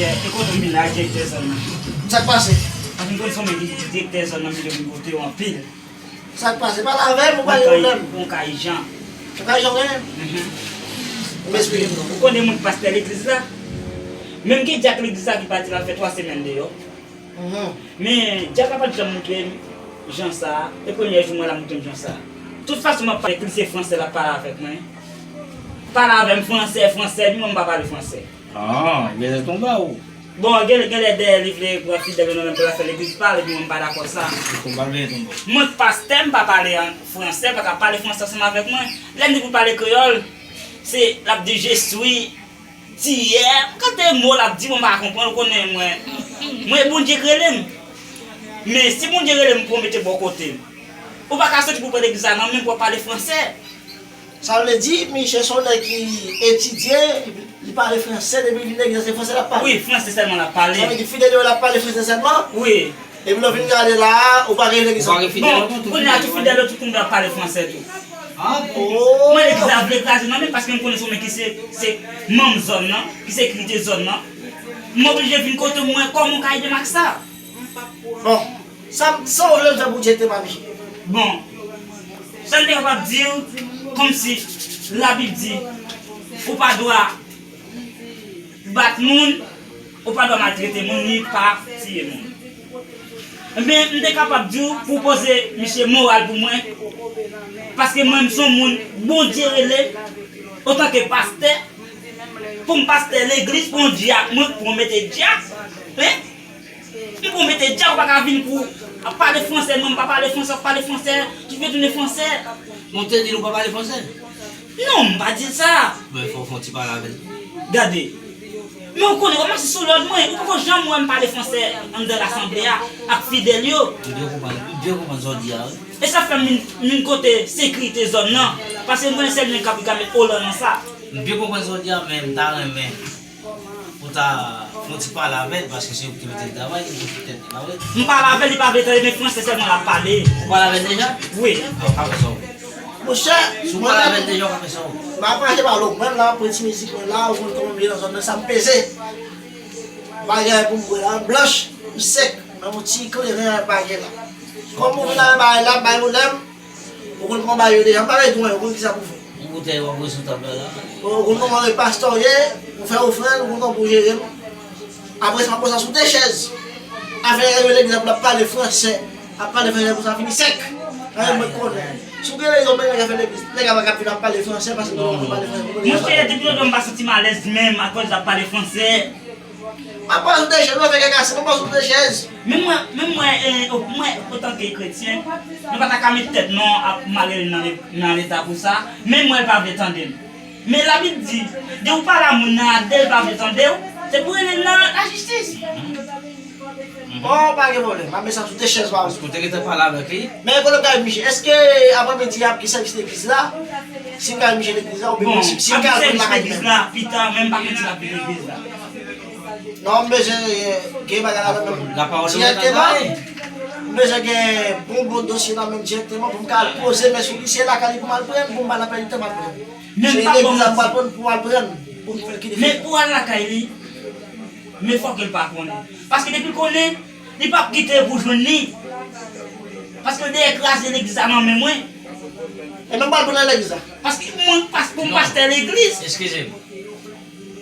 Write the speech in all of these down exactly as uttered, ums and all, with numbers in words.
E kote w vin la, direktè zòn nan? Sa k pase? Paske m konn se w menm ki direktè zòn nan, m te vin kote w anpil. Sa k pase? Pale avè m, ou pa gen pwoblèm. Yon kay Jan. Yon kay Jan genyen? Mhm. Ou m esplike m non. Ou konnen moun pastè legliz la? Menm gen dyak legliz la ki pati la fè twa semèn deyò. Mhm. Men, dyak la pa t janm montre m jan sa a. E premyè jou mwen la montre m jan sa a. Tout fason m ap pale, li se fransè l ap pale avèk mwen. Pale avè m fransè, fransè, epi mwen m pa pale fransè. Ah, genlè tonba ou. Bon, gen, genlè dèyè li vle pran fidèl yo nan menm pou l ap fè legliz pa l, epi mwen m pa dakò sa. Tonba l genlè tonba ou. Mwen k pastè, m pa pale an fransè, pa ka pale fransè ansanm avèk mwen. Lè m di pou pale kreyòl, se, l ap di je suis, tiyè, kante mo l ap di, mwen pa konprann, ou konnen mwen. Mwen, Bondye k rele m. Men si Bondye rele m pou w mete bò kote m, ou pa ka soti pou pran legliz la nan men m pou w ap pale fransè. Sa vle di, Miche se yon nèg ki etidye, li pale fransè, depi l vin legliz la, se fransè l ap pale. Wi, fransè sèlman l ap pale. Sa vle di, fidèl yo l ap pale fransè sèlman? Wi. Epi lè w vin gade la a, ou pa gen legliz la. Ou pa gen fidèl yo tou? Bon, kounye a tout fidèl yo tout moun ap pale fransè tou. Ah bon? Mwen legliz la vle kraze nan men m paske m konnen se yon nèg ki se, se manm zòn nan, ki se sekirite zòn nan. M oblije vin kote w, mwen, kòman w ka ede m ak sa? Bon, sa, sa w vle m fè pou Dye te pa Miche? Bon, sa m te kapab di w, kòmsi Labib di, ou pa dwa bat moun, ou pa dwa maltrete moun, ni pa tiye moun. Men m te kapab di w pou w poze Miche moral pou mwen, paske mwen, m se yon moun Bondye rele, otanke pastè, pou m pastè legliz, pou yon dyak, mwen, pou w mete dyak, hein? M pou w mete dyak, ou pa ka vin pou ap pale fransè, non, m pa pale fransè, w ap pale fransè, tout vin tounen fransè. Bon, w te di l ou pa pale fransè? Non, m pa di l sa. Men fò w fè yon ti pale avè l. Gade. Men ou konnen, kòman se sou lòd mwen, ou poko janm wè m pale fransè anndan lasanble a ak fidèl yo. M byen konprann, m byen konprann sa w di a, wi. E sa fè m vin, vin kote sekirite zòn nan. Paske m konnen sèl nèg k ap, ki ka met olan nan sa. M byen konprann sa w di a, men m ta renmen pou w ta fè yon ti pale avè l, paske se ou ki te mete l travay, li te fout tèt li, pa vre? M pale avè l, li pa vle tande, men fransè sèlman l ap pale. Ou pale avè l deja? Wi. Bon, w ka fè sa w vle. Monchè, si w pale avè l deja, w ka fè sa w vle. M ap mache pa lòk mwen la, m pran ti mizik mwen la, ou konn kòman m ye nan zòn nan, sa m peze. M pa gen anyen pou m bwè la, m blanch, m sèk, menm yon ti kleren pa gen la. Kòm ou vin avè bagay la, bay pwoblèm, ou konn kòman bagay yo deja, m pa vle di w anyen, ou konn kisa pou w fè. Yon boutèy w ap bwè sou tab la la. Ou konn kòman le pastè w ye, ou fè ofrann, ou konn kòman pou w jere m. Apre sa, m ap pran sa sou de chèz. Afè yo legliz ap pale fransè, ap pale fransè pou sa fini sèk. Anyen mwen konnen. Si w gen rezon, men nèg afè legliz, nèg ap vin ap pale fransè, paske nou konn pale fransè. Monchè, depi lontan m pa santi m alèz menm, akoz l ap pale fransè. M ap pran sou de chèz, mwen fè kè kase, m ap pran sou de chèz. Men mwen, men mwen, eh, o-, mwen, otanke kretyen, nou pa ta ka met tèt nou ap mare nan le-, nan leta pou sa, men mwen l pa vle tande m. Men Labib di, de ou pale a moun nan a de l pa vle tande w, se pou rele l nan lajistis. Bon, pa gen pwoblèm, m ap met sa sou de chèz pa ou. Ou te gentan pale avèk li? Men pwoblèm kay Miche, èske aprèmidi a ap gen sèvis legliz la? Si m kay Miche legliz la, oubyen si, si m kay al pran lakay mwen? Bon, ap gen sèvis legliz la, pita, men m pa konn si l ap vin legliz la. Non, m bezwen, eh, gen bagay ladan men m. Lapawòl dirèkteman. M bezwen gen bon, bon dosye nan men m dirèkteman pou m ka al poze men sou li. Se lakay li pou m al pran l, pou m pa nan pèdi tan m al pran l. Se legliz la m pral pran l pou m al pran l, pou m fè l kite fè. Men pou al lakay li, men fòk ke l pa konnen. Paske depi l konnen, li p ap kite pou jwenn li. Paske l dèyè kraze legliz la nan men mwen. E men m pral pran l nan legliz la. Paske mwen, pas-, pou m pastè legliz. Eskize m.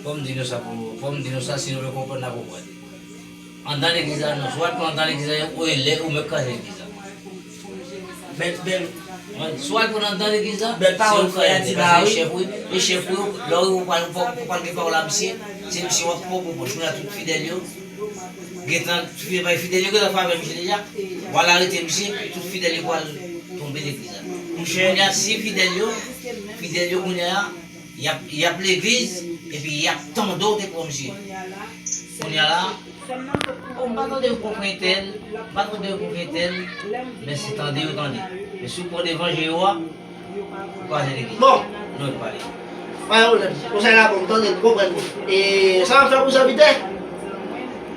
Fò m di nou sa pou, fò m di nou sa, si nou vle konprann, n a konprann. Anndan legliz la, non. Si w al pran anndan legliz la, ou e lè ou menm k kraze legliz la. Bèl, bèl. Mwen, si w al pran anndan legliz la, se ou k kraze legliz la, paske e chèf ou, e chèf ou, lè w rive ou pral, ou pral, ou pral gen pawòl a misye, se misye w ap pran pou pòch. Kounye a tout fidèl yo, gentan, fidèl, fidèl yo gentan fè avè misye deja, w al arete misye, tout fidèl yo pral tonbe legliz la. Kounye a, si fidèl yo, fidèl yo kounye a, Y ap, y ap legliz, epi y ap tande w te pran misye. Kounye a la, o, m pa tande yo konprann entèl, m pa tande yo konprann entèl, men se tande yo tande. Men si w pran devan je yo a, ou pa tande legliz. Bon. Non, l pale. Pa gen pwoblèm. Konsèy la bon, m tande l, m konprann li. E sa m ap fè pou sèvitè?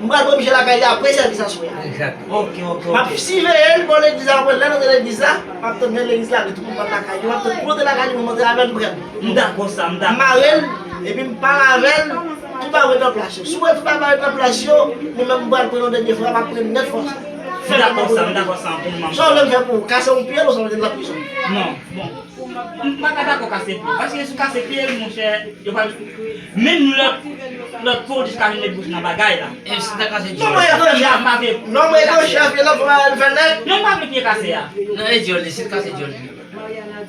M pral pran misye lakay li apre sèvis aswè a. Egzak. Ok, ok, ok. M ap siveye l bò legliz la, apre lè l antre legliz la, m ap tann lè legliz la, tout moun pral lakay li, m ap tann pou l antre lakay li, pou m antre avè l, m pran l. M dakò sa, m dakò. M mare l, epi m pale avè l, tout Pa ret an plas yo. Si w wè tout bagay ret an plas yo, mwen menm m pral pran yon dènye frap, m ap pran nèt fwa sa. M dakò sa, m dakò sa anpil, manman. Sa w vle m fè pou ou? Kase yon pye l ou sa w vle l nan prizon? Non, bon. M pa ka dakò kase pye l. Paske si w kase pye l, monchè, yo pa. Menm lòt, lòt po jiska vin met bouch nan bagay la. E si ta kase Non, mwen evanjè. Non, mwen evanjè. Fè nan fwa l fè nèt. Non, m pa vle pye kase a. Non, e dyòl li, si l kase dyòl li.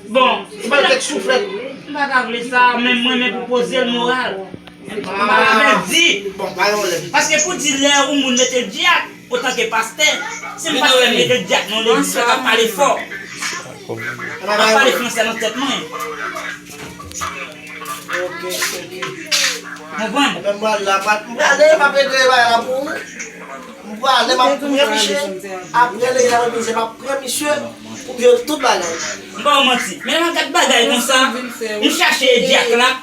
Bon, Ou pa kèk souflèt. M pa ta vle sa, men mwen men pou poze l moral. M pa ta vle di. Bon, pa yon lè. Paske pou di lè yon moun mete dyak, otanke pastè, si m pastè mete dyak nan legliz la, k ap pale fò. K ap pale fransè nan tèt mwen. Ok, ok. Konprann? Ebyen, m prale la, m prale, m ap regle bagay la pou ou. M prale, m ap pran misye. Apre legliz la, m ap pran misye pou m jere tout bagay. M pa w manti. Men lè m ap gad bagay konsa, m chache dyak la.